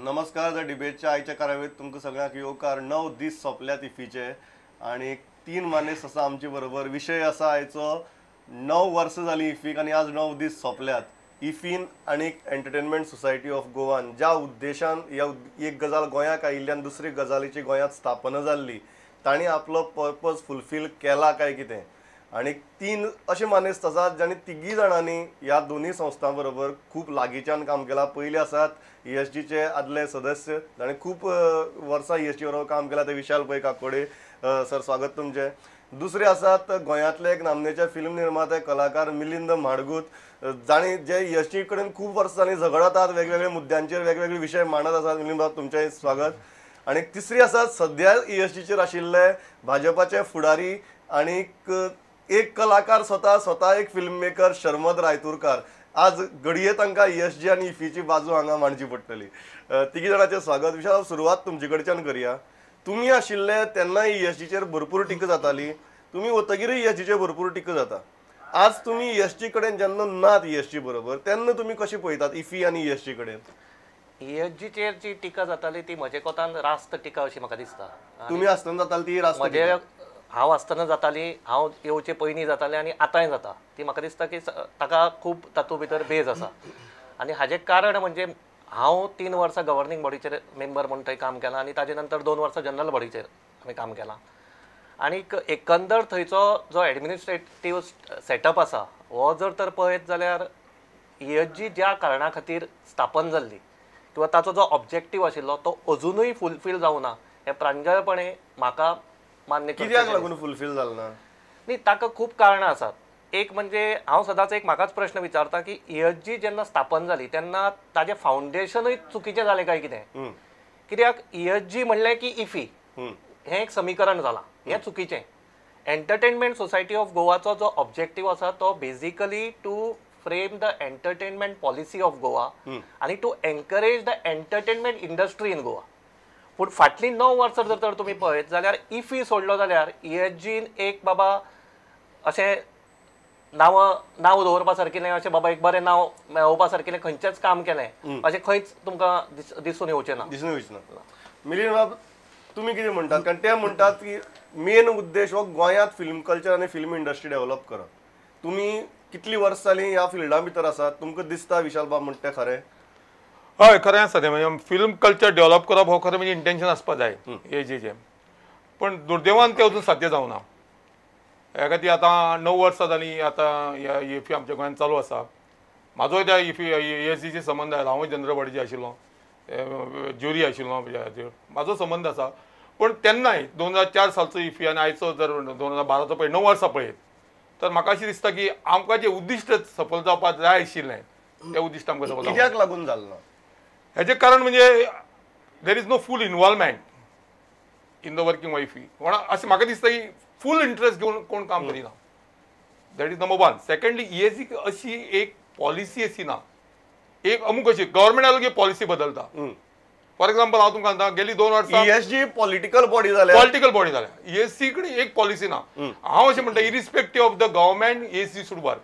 नमस्कार. The डिबेटच्या आयच्या कार्यावळीत तुमकां सगळ्यांक येवकार. 9 दीस सोंपल्यात इफीचे आनी 3 मानेस्त आसा आमचे बरोबर. विशय आसा आयचो 9 वर्सां जालीं इफीक आनी आज 9 दीस सोंपल्यात. इफीन आनी एंटरटेनमेंट सोसायटी ऑफ गोवान ज्या उद्देशान ह्या एक गजाल गोंयाक आयिल्ली आनी दुसरी गजालीची गोंयांत स्थापना जाल्ली, तांणी आपलो पर्पज फुलफील केला काय कितें? आनी 3 अशे मानेस्त आसात जांणी तिगी जाणांनी ह्या दोनूय संस्थां बरोबर खूब लागींच्यान काम केलां. पयले आसात ESGचे आदले सदस्य जांणी खूब वर्सां ESG बरोबर काम केलां, ते विशाल पै काकोडे सर, स्वागत तुमचें. दुसरे आसात गोंयांतले एक नामनेचे फिल्म निर्माते कलाकार मिलिंद म्हाडगूत, जांणी जे ESG कडेन खूब वर्सां जालीं झगडतात, वेगवेगळे मुद्द्यांचेर वेगवेगळे विशय मांडत आसात. मिलिंद बाब, तुमचें स्वागत. आनी तिसरी आसात सद्या ESGचेर आशिल्ले भाजपाचे फुडारी आनी एक कलाकार, स्वता स्वता एक फिल्म मेकर शर्मद रायतुरकार. आज घडये तांकां ESG आनी इफीची बाजू हांगा मांडची पडटली. तिगी जाणांचें स्वागत. विशाल, सुरवात तुमचे कडच्यान करया. तुमी आशिल्ले तेन्ना ESGचेर भरपूर टिका जाताली, तुमी वतगीरय ESGचेर भरपूर टिका जाता. आज तुमी ESG कडेन जेन्ना नात ESG बरोबर, तेन्ना तुमी कशें पळयतात इफी आनी ESG कडेन? ESGचेर जी टिका जाताली ती म्हजे कोतान रास्त टिका अशी म्हाका दिसता. तुमी आसतना जाताली ती रास्त? म्हजे हांव आसतना जाताली, हांव येवचे पयलीं जाताली आनी आतांय जाता. ती म्हाका दिसता की ताका खूब तातूंत भितर बेज आसा. आनी हाजें कारण म्हणजे हांव 3 वर्सां गव्हर्निंग बॉडीचेर मेंबर म्हूण थंय काम केलां आनी ताजे नंतर 2 वर्सां जनरल बॉडीचेर आमी काम केलां. आनी एकंदर थंयचो जो एडमिनिस्ट्रेटीव सेटअप आसा हो जर तर पळयत जाल्यार ESG ज्या कारणा खातीर स्थापन जाल्ली किंवा ताचो जो ऑब्जेक्टीव आशिल्लो तो अजुनूय फुलफील जावना हें प्रांजळपणे म्हाका मान्य. कित्याक लागून फुलफील जालें ना? न्ही, ताका खूब कारणां आसात. एक म्हणजे हांव सदांच एक म्हाकाच प्रश्न विचारता की ESG जेन्ना स्थापन जाली तेन्ना ताजें फावंडेशनूय चुकीचें जालें काय कितें? कित्याक ESG म्हणलें की इफी हें एक समीकरण जालां, हें चुकीचें. एंटरटेनमेंट सोसायटी ऑफ गोवाचो जो ऑब्जेक्टीव आसा तो basically to frame the entertainment policy of Goa आनी to encourage the entertainment industry in Goa. पूण फाटलीं 9 वर्सां जर तर तुमी पळयत जाल्यार इफी सोडलो जाल्यार ESGन एक बाबा अशें नांव दवरपा सारकेलें, अशें बाबा एक बरें नांव मेळोवपा सारकेलें खंयचेंच काम केलें अशें खंयच तुमकां दिसून येवचें ना. दिसून येवचें ना. मिलिंद बाब, तुमी कितें म्हणटात? कारण ते म्हणटात की मेन उद्देश हो गोंयांत फिल्म कल्चर आनी फिल्म इंडस्ट्री डेव्हलप करप. तुमी कितलीं वर्सां जालीं ह्या फिल्डा भितर आसात, तुमकां दिसता विशाल बाब म्हणटा तें खरें? हय, खरें आसा तें. म्हणजे फिल्म कल्चर डेव्हलप करप हो खरें म्हणजे इंटेन्शन आसपा जाय ESGचें, पूण दुर्दैवान तें अजून साध्य जावना. ह्या खातीर आतां 9 वर्सां जालीं आतां ह्या इफी आमच्या गोंयांत चालू आसा. म्हाजोय त्या इफी ESGचे संबंद आयला. हांवूय जनरल बॉडीचे आशिल्लो, ज्युरी आशिल्लो, म्हाजो संबंद आसा. पूण तेन्नाय 2004 सालचो इफी आनी आयचो जर 2012चो पळय, 9 वर्सां पळयत तर म्हाका अशें दिसता की आमकां जें उद्दिश्ट सफल जावपाक जाय आशिल्लें तें उद्दिश्ट आमकां सफल कित्याक लागून जालें ना? हेजें कारण म्हणजे there is no full involvement in the working IFFI. कोणा अशें म्हाका दिसता की फूल इंट्रस्ट घेवन कोण काम करिना. That is number 1. Secondly, ESG अशी एक पॉलिसी अशी ना, एक अमूक अशी गव्हर्मेंट आलो की पॉलिसी बदलता. फॉर एक्झाम्पल हांव तुमकां सांगता, गेली 2 वर्सां ESG political body जाल्या, पॉलिटिकल बॉडी जाल्या. ESG कडेन एक पॉलिसी ना. हांव अशें म्हणटा, irrespective of the government ESG should work.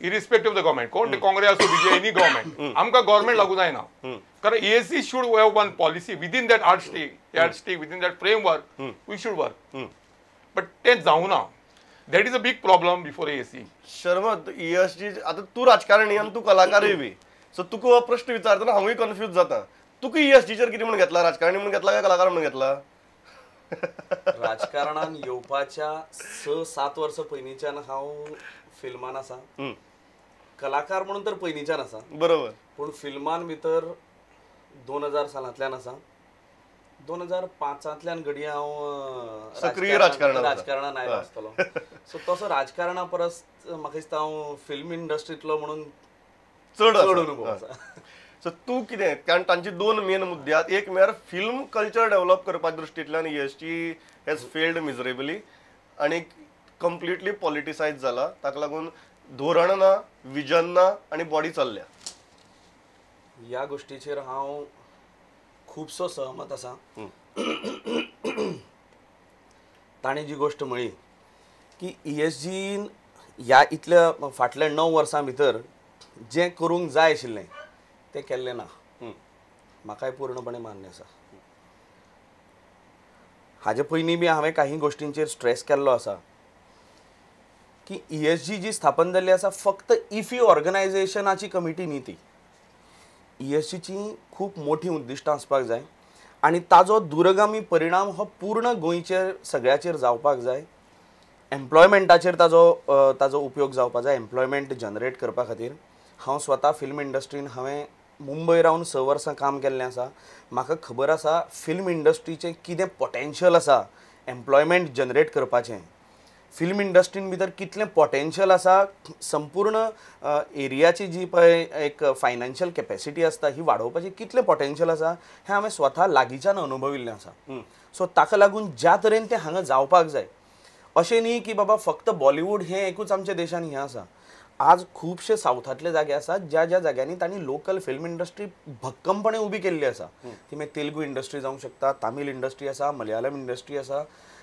Irrespective of the government, कोण काँग्रेस आसूं, बीजेपी, एनी गव्हर्मेंट, आमकां गव्हर्मेंट लागू जायना. कारण ESG should have one policy within that yardstick, within that framework we should work. But तें जावना. That is a big problem before ESG. Sharmad, ESG आतां तूं राजकारणी आनी तूं कलाकारय बी, सो तुका हो प्रश्न विचारतना हांवूय कन्फ्यूज जाता. तुका ESGचेर कितें म्हूण घेतला? राजकारणी म्हूण घेतला काय कलाकार म्हूण घेतला? राजकारणान येवपाच्या 6-7 वर्सां पयलींच्यान हांव फिल्मान आसा. कलाकार म्हणून तर पयलींच्यान आसा, बरोबर, पूण फिल्मान भितर 2000 सालांतल्यान आसा. 2005 घडये हांव सक्रीय राजकारणान आयलो आसतलो. सो तसो राजकारणा परस म्हाका दिसता हांव फिल्म इंडस्ट्रींतलो म्हणून चड अनुभव आसा. सो तूं कितें, कारण तांचे 2 मेन मुद्दे आहात. एक म्हळ्यार फिल्म कल्चर डेव्हलप करपाच्या दृश्टींतल्यान ESG has failed मिजरेबली आनी कंप्लिटली पॉलिटिसायज जाला. ताका लागून धोरण ना, विजन ना आनी बॉडी चल्ल्या. ह्या गोश्टीचेर हांव खुबसो सहमत आसा. ताणें जी गोश्ट म्हळी की ESGन ह्या इतल्या फाटल्या 9 वर्सां भितर जें करूंक जाय आशिल्लें तें केल्लें ना. म्हाकाय पूर्णपणे मान्य आसा. हाजे पयलीं बी हांवें काही गोश्टींचेर स्ट्रेस केल्लो आसा की ESG जी स्थापन जाल्ली आसा फक्त इफी ऑर्गनायझेशनाची कमिटी न्ही, ती ESGची खूब मोठी उद्दिश्टां आसपाक जाय आनी ताजो दूरगामी परिणाम हो पूर्ण गोंयचेर सगळ्याचेर जावपाक जाय. एम्प्लॉयमेंटाचेर ताजो ताजो उपयोग जावपाक जाय, एम्प्लॉयमेंट जनरेट करपा खातीर. हांव स्वता फिल्म इंडस्ट्रीन हांवें मुंबय रावन 6 वर्सां काम केल्लें आसा. म्हाका खबर आसा फिल्म इंडस्ट्रीचें कितें पोटेन्शियल आसा एम्प्लॉयमेंट जनरेट करपाचें, फिल्म इंडस्ट्रीन भितर कितलें पोटेन्शियल आसा, संपूर्ण एरियाची जी पळय एक फायनान्शियल कॅपेसिटी आसता ही वाडोवपाची कितलें पोटेन्शियल आसा हें हांवें स्वता लागींच्यान अनुभविल्लें आसा. सो ताका लागून ज्या तरेन तें हांगा जावपाक जाय, अशें न्ही की बाबा फक्त बॉलिवूड हें एकूच आमच्या देशान हें आसा. आज खुबशे सावथांतले जागे आसात ज्या ज्या जाग्यांनी तांणी लोकल फिल्म इंडस्ट्री भक्कमपणे उबी केल्ली आसा. ती मागीर तेलुगू इंडस्ट्री जावंक शकता, तामील इंडस्ट्री आसा, मलयाळम इंडस्ट्री आसा,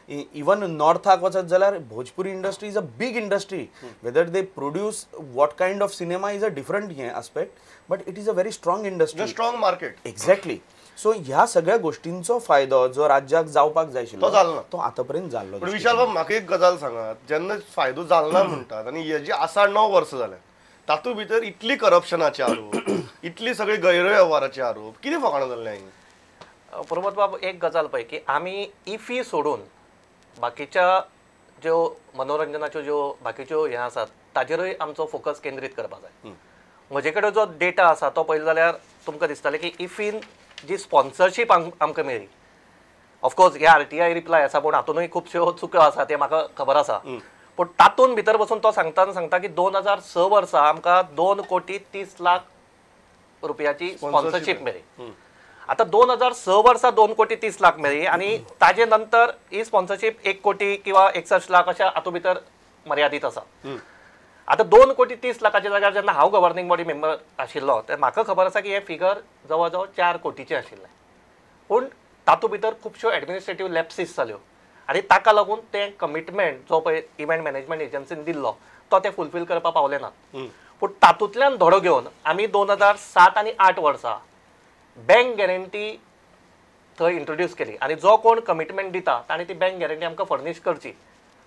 इवन नॉर्थाक वचत जाल्यार Bhojpuri industry is a big industry. Whether they produce what kind of cinema is a different हें aspect, but it is a very strong industry, strong market. Exactly. So ह्या सगळ्या गोष्टींचो फायदो जो राज्याक जावपाक जाय आशिल्लो तो आतां पर्यंत जाल्लो. पण विशाल बाब म्हाका एक गजाल सांगात, जेन्ना फायदो जालना म्हणटात आनी हे जे आसा 9 वर्सां जाल्यात तातूंत भितर इतली करप्शनाचे आरोप, इतली सगळी गैरवेव्हाराचे आरोप, कितें फकाणां जाल्लें हांगा? प्रमोद बाब एक गजाल पळय की आमी इफी सोडून बाकीच्या ज्यो मनोरंजनाच्यो ज्यो बाकीच्यो हें आसात ताजेरूय आमचो फोकस केंद्रीत करपाक जाय. म्हजे कडेन जो डेटा आसा तो पळयलो जाल्यार तुमकां दिसतलें की इफीन जी स्पॉन्सरशीप आमकां मेळ्ळी, ऑफकोर्स हे RTI reply आसा पूण हातूनय खुबश्यो चुको आसा ते म्हाका खबर आसा, पूण तातूंत भितर बसून तो सांगता सांगता की 2006 वर्सा आमकां 2,30,00,000 रुपयाची स्पॉन्सरशीप मेळ्ळी. आतां 2006 वर्सा 2,30,00,000 मेळ्ळी आनी ताजे नंतर ही स्पॉन्सरशीप 1 कोटी किंवा 61 लाख अशा हातूंत भितर मर्यादीत आसा. आतां 2,30,00,000 जाग्यार जेन्ना हांव गव्हर्निंग बॉडी मेंबर आशिल्लो ते म्हाका खबर आसा की हें फिगर जवळ जवळ 4 कोटीचें आशिल्लें, पूण तातूंत भितर खुबश्यो एडमिनिस्ट्रेटीव लॅप्सीस जाल्यो आनी ताका लागून तें कमिटमेंट जो पळय इव्हेंट मॅनेजमेंट एजन्सीन दिल्लो तो ते फुलफील करपाक पावले नात. पूण तातूंतल्यान धडो घेवन आमी 2007 आनी 2008 वर्सा बँक गॅरंटी थंय इंट्रोड्यूस केली आनी जो कोण कमिटमेंट दिता ताणें ती बँक गॅरंटी आमकां फर्नीश करची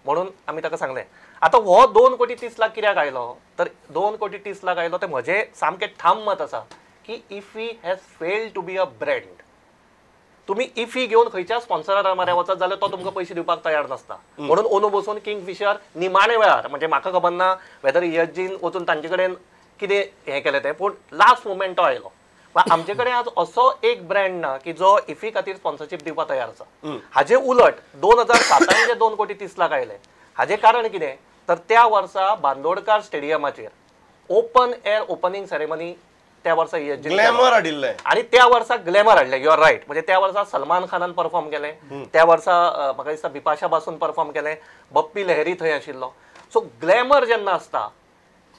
म्हणून आमी ताका सांगलें. आतां हो 2,30,00,000 कित्याक आयलो तर 2,30,00,000 आयलो तें म्हजें सामकें ठाम मत आसा की IFFI has failed to be a brand. तुमी इफी घेवन खंयच्या स्पॉन्सरा म्हऱ्या वचत जाल्यार तो तुमकां पयशे दिवपाक तयार नासता. म्हणून अंदू बसून किंगफिशर निमाणे वेळार, म्हणजे म्हाका खबर ना वेदर ESGन वचून तांचे कडेन कितें हें केलें तें, पूण लास्ट मुमेंट तो आयलो. आमचे कडेन आज असो एक ब्रँड ना की जो इफी खातीर स्पॉन्सरशीप दिवपाक तयार आसा. हाजे उलट 2007 जे 2,30,00,000 आयले हाजें कारण कितें तर त्या वर्सा बांदोडकार स्टेडियमाचेर ओपन एअर ओपनिंग सेरेमनी त्या वर्सा ESG glamour हाडिल्लें आनी त्या वर्सा ग्लॅमर हाडलें. You are right, म्हणजे त्या वर्सा सलमान खानान परफॉर्म केलें, त्या वर्सा म्हाका दिसता बिपाशा बासून परफॉर्म केलें, बप्पी लहरी थंय आशिल्लो. सो ग्लॅमर जेन्ना आसता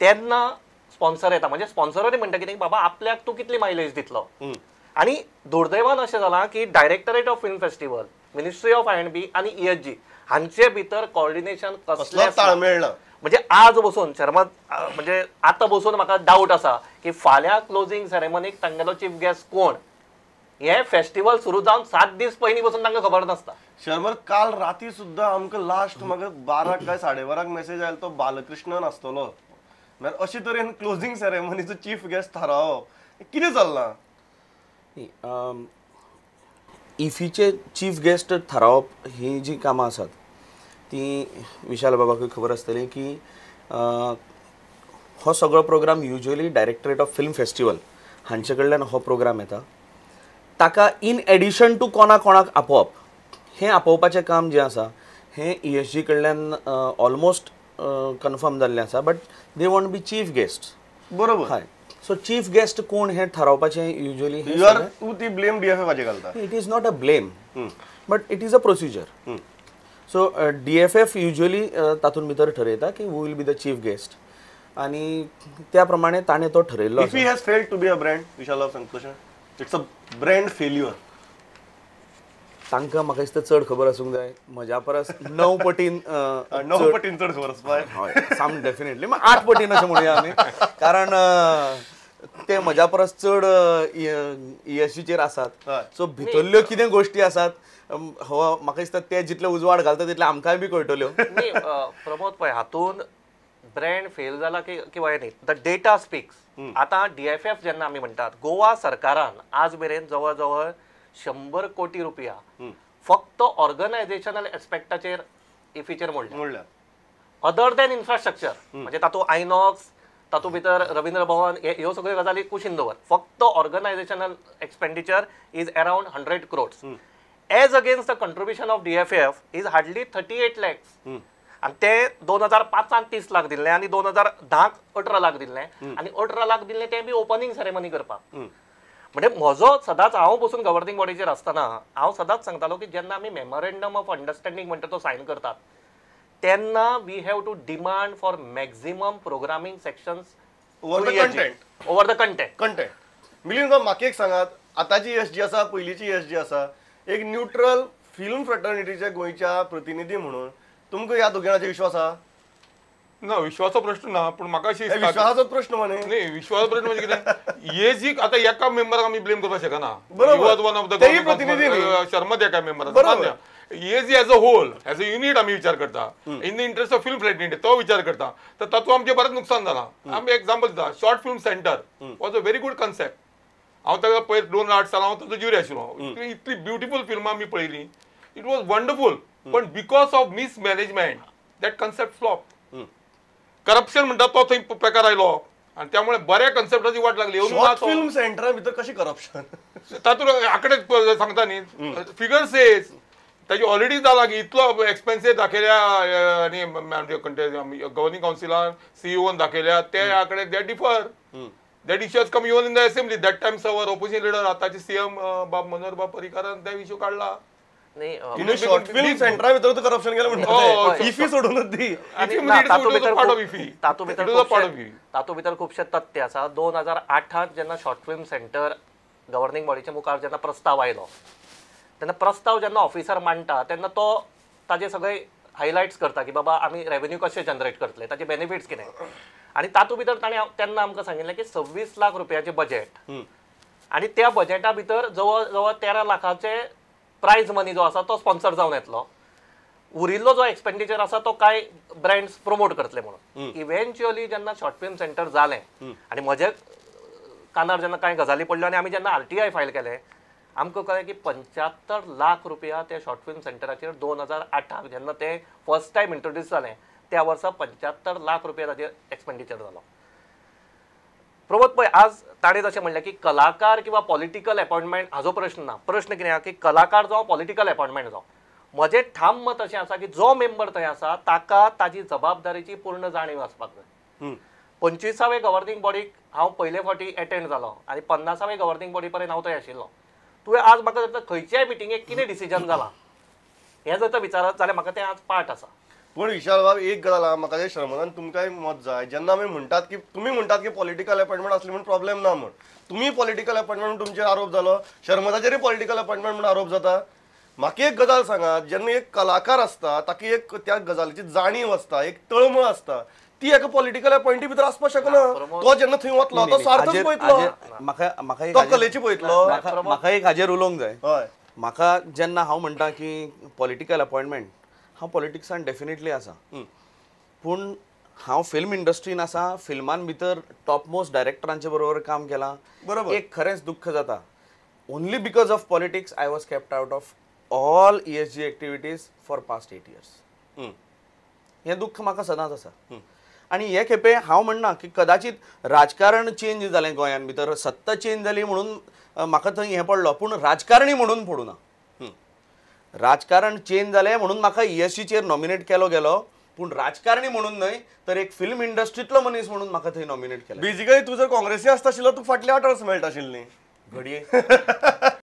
तेन्ना स्पॉन्सर येता, म्हणजे स्पॉन्सरय म्हणटा कितें बाबा आपल्याक तूं कितली मायलेज दितलो. आनी दुर्दैवान अशें जालां की directorate of film festival, ministry of I&B आनी ESG हांचे भितर कॉर्डिनेशन कसलेंच ताळमेळ ना. म्हणजे आज बसून शर्मा, म्हणजे आतां बसून म्हाका डावट आसा की फाल्यां क्लोजींग सेरेमनीक तांगेलो चीफ गेस्ट कोण हें फेस्टिवल सुरू जावन 7 दीस पयलीं बसून तांकां खबर नासता. शर्मा काल राती सुद्दां आमकां लास्ट म्हाका 12 काय 12:30 मेसेज आयलो तो बालकृष्णन आसतलो. म्हळ्यार अशे तरेन क्लोजींग सेरेमनीचो चीफ गेस्ट थारावप कितें चल्लां? इफीचे चीफ गेस्ट थारावप ही जी कामां आसात ती विशाल बाबाकूय खबर आसतली की हो सगळो programme usually directorate of film festival हांचे कडल्यान हो प्रोग्राम येता. ताका इन एडिशन टू कोणा कोणाक आपोवप हें आपोवपाचें काम जें आसा हें ESG कडल्यान ऑलमोस्ट कन्फर्म जाल्लें आसा, but they want be chief guest. बरोबर. हय. सो चीफ गेस्ट कोण हें थारावपाचें युजली तूं ती ब्लेम DFF घालता. It is not a blame but it is a procedure. So DFF usually तातूंत भितर ठरयता की who will be the chief guest आनी त्या प्रमाणे ताणें तो ठरयल्लो. IFFI has failed to be a brand, Vishal सांगता, it's a brand failure. तांकां म्हाका दिसता चड खबर आसूंक जाय म्हज्या परस 9 पटीन. 9 पटीन चड खबर आसपाक हय, साम डेफिनेटली 8 पटीन अशें म्हणुया आमी, कारण ते म्हज्या परस चड ईएसजीचेर आसात. सो भितरल्यो कितें गोश्टी आसात हो म्हाका दिसता ते जितले उजवाड घालता तितले आमकांय बी कळटल्यो. न्ही प्रमोद पळय, हातून ब्रँड फेल जाला की किंवा न्ही, the data speaks. आतां डीएफएफ जेन्ना आमी म्हणटात, गोवा सरकारान आज मेरेन जवळ जवळ 100 कोटी रुपया फक्त ऑर्गनायझेशनल एस्पेक्टाचेर इफीचेर मोडल्या, अदर दॅन इन्फ्रास्ट्रक्चर. म्हणजे तातूंत आयनॉक्स, तातूंत भितर रवींद्र भवन, ह्यो सगळ्यो गजाली कुशीन दवर, फक्त organisational expenditure is around 100 crores as against the contribution of DFF is hardly 38 lakhs. आनी ते 2005 30 लाख दिल्ले आनी 2010 18 लाख दिल्ले आनी 18 लाख दिल्ले ते बी ओपनिंग सेरेमनी करपाक. म्हणजे म्हजो सदांच, हांव बसून गव्हर्निंग बॉडीचेर आसतना हांव सदांच सांगतालो की जेन्ना आमी मेमोरेंडम ऑफ अंडरस्टँडींग म्हणटा तो सायन करतात तेन्ना we have to demand for maximum programming sections over the content, over the content content. Milind म्हाका एक सांगात, आतांची एस जी आसा, पयलींची एस जी आसा, एक न्यूट्रल फिल्म फ्रेटर्निटीच्या गोंयच्या प्रतिनिधी म्हणून तुमकां ह्या दोगांचेर विश्वास आसा? ना, विश्वासाचो प्रश्न ना, पूण म्हाका अशी विश्वासाचो प्रश्न न्ही, विश्वासाचो प्रश्न म्हणजे कितें, ईएसजी आतां एका मेंबराक आमी ब्लेम करपाक शकना, बरोबर, वन ऑफ the प्रतिनिधी शर्मद एका मेंबराक. ESG as a whole, as a unit आमी विचार करता, in the interest of film fraternity तो विचार करता, तर तातूंत आमचें बरेंच नुकसान जालां. आमी एग्जाम्पल दिता, short film centre was a very good concept. हांव ताका पयर 2008 सालान हांव ताजो ज्युरी आशिल्लो. इतली ब्युटिफूल फिल्मां आमी पळयलीं, it was wonderful, पण because of mismanagement that concept flop. Corruption म्हणटा तो थंय प्रकार आयलो आनी त्यामुळे बऱ्या कन्सेप्टाची वाट लागली. फिल्म सेंटरा भितर कशी करप्शन तातूंत आकडे सांगता न्ही, फिगर सेज ताजी ऑलरेडी जाला की इतलो एक्सपेन्सीव दाखयल्या आनी गव्हर्निंग कावन्सिलान सीईओन दाखयल्या ते आकडे they differ. That issue has come even in the assembly. That time our opposition leader आताचे सीएम बाब मनोहर बाब पर्रीकारान त्या इश्यू काडला. शॉर्ट फिल्म सेंटरा भितर करप्शन केलें म्हणटा, इफी सोडूनच दी. तातूंत भितर खुबशे तथ्य आसा. 2008 जेन्ना शॉर्ट फिल्म सेंटर गव्हर्निंग बॉडीच्या मुखार जेन्ना प्रस्ताव आयलो तेन्ना प्रस्ताव जेन्ना ऑफिसर मांडटा तेन्ना तो ताजे सगळे हायलायट्स करता की बाबा आमी रेवेन्यू कशें जनरेट करतले, ताचे बेनिफिट्स कितें. आनी तातूंत भितर ताणें तेन्ना आमकां सांगिल्लें की 26 लाख रुपयाचें बजेट आनी त्या बजेटा भितर जवळ जवळ 13 लाखाचे प्रायज मनी जो आसा तो स्पॉन्सर जावन येतलो, उरिल्लो जो एक्सपेंडिचर आसा तो कांय ब्रँड्स प्रमोट करतले म्हणून. इव्हेंच्युअली जेन्ना शॉर्ट फिल्म सेंटर जालें आनी म्हज्या कानार जेन्ना कांय गजाली पडल्यो आनी आमी जेन्ना RTI file केलें, आमकां कळ्ळें की 75 लाख रुपया त्या शॉर्ट फिल्म सेंटराचेर 2008 जेन्ना ते फर्स्ट टायम इंट्रोड्यूस जालें त्या वर्सा 75 लाख रुपया ताचेर एक्सपेंडिचर जालो. प्रमोद पळय, आज ताणें जशें म्हणलें की कलाकार किंवा पॉलिटिकल अपॉयंटमेंट हाजो प्रश्न ना, प्रश्न कितें आहा की कलाकार जावं पॉलिटिकल अपॉयंटमेंट जावं, म्हजें ठाम मत अशें आसा की जो मेंबर थंय आसा ताका ताजी जबाबदारीची पूर्ण जाणीव आसपाक जाय. 25वे गव्हर्निंग बॉडीक हांव पयले फावटी एटेंड जालो आनी 50वे गव्हर्निंग बॉडी पर्यंत हांव थंय आशिल्लो. तुवें आज म्हाका जर खंयच्याय मिटिंगेक कितें डिसिजन जालां हें जर विचारत जाल्यार म्हाका तें आज पाठ आसा. पूण विशाल बाब, एक गजाल आहा, म्हाका शर्मदान तुमकांय मत जाय, जेन्ना आमी म्हणटात की तुमी म्हणटात की पॉलिटिकल अपॉयंटमेंट आसली म्हूण प्रॉब्लेम ना म्हूण, तुमी पॉलिटिकल अपॉयंटमेंट म्हूण तुमचेर आरोप जालो, शर्मदाचेरूय पॉलिटिकल अपॉयंटमेंट म्हूण आरोप जाता. म्हाका एक गजाल सांगात, जेन्ना एक कलाकार आसता ताका एक त्या गजालीची जाणीव आसता, एक तळमळ आसता, ती एका पॉलिटिकल अपॉयंटी भितर आसपाक शकना. तो जेन्ना थंय वतलो तो स्वार्थच पळयतलो, तो कलेची पळयतलो. म्हाका एक हाजेर उलोवंक जाय. हय, म्हाका जेन्ना हांव म्हणटा की पॉलिटिकल अपॉयंटमेंट, हांव पॉलिटिक्सान डेफिनेटली आसा, पूण हांव फिल्म इंडस्ट्रीन आसा, फिल्मान भितर टॉप मोस्ट डायरेक्टरांचे बरोबर काम केलां. बरोबर, एक खरेंच दुख्ख जाता, only because of politics I was kept out of all ESG activities for past 8 years. हें दुख्ख म्हाका सदांच आसा. आनी हे खेपे हांव म्हणना की कदाचित राजकारण चेंज जालें गोंयान भितर, सत्ता चेंज जाली म्हणून म्हाका थंय हें पडलो, पूण राजकारणी म्हणून पडूं ना. राजकारण चेंज जालें म्हणून म्हाका ईएसजीचेर नॉमिनेट केलो गेलो, पूण राजकारणी म्हणून न्हय तर एक फिल्म इंडस्ट्रींतलो मनीस म्हणून म्हाका थंय नॉमिनेट केलो. बेजिकली तूं जर काँग्रेसी आसता आशिल्लो, तूं फाटल्या 8 वर्सां मेळटा आशिल्लीं घडये.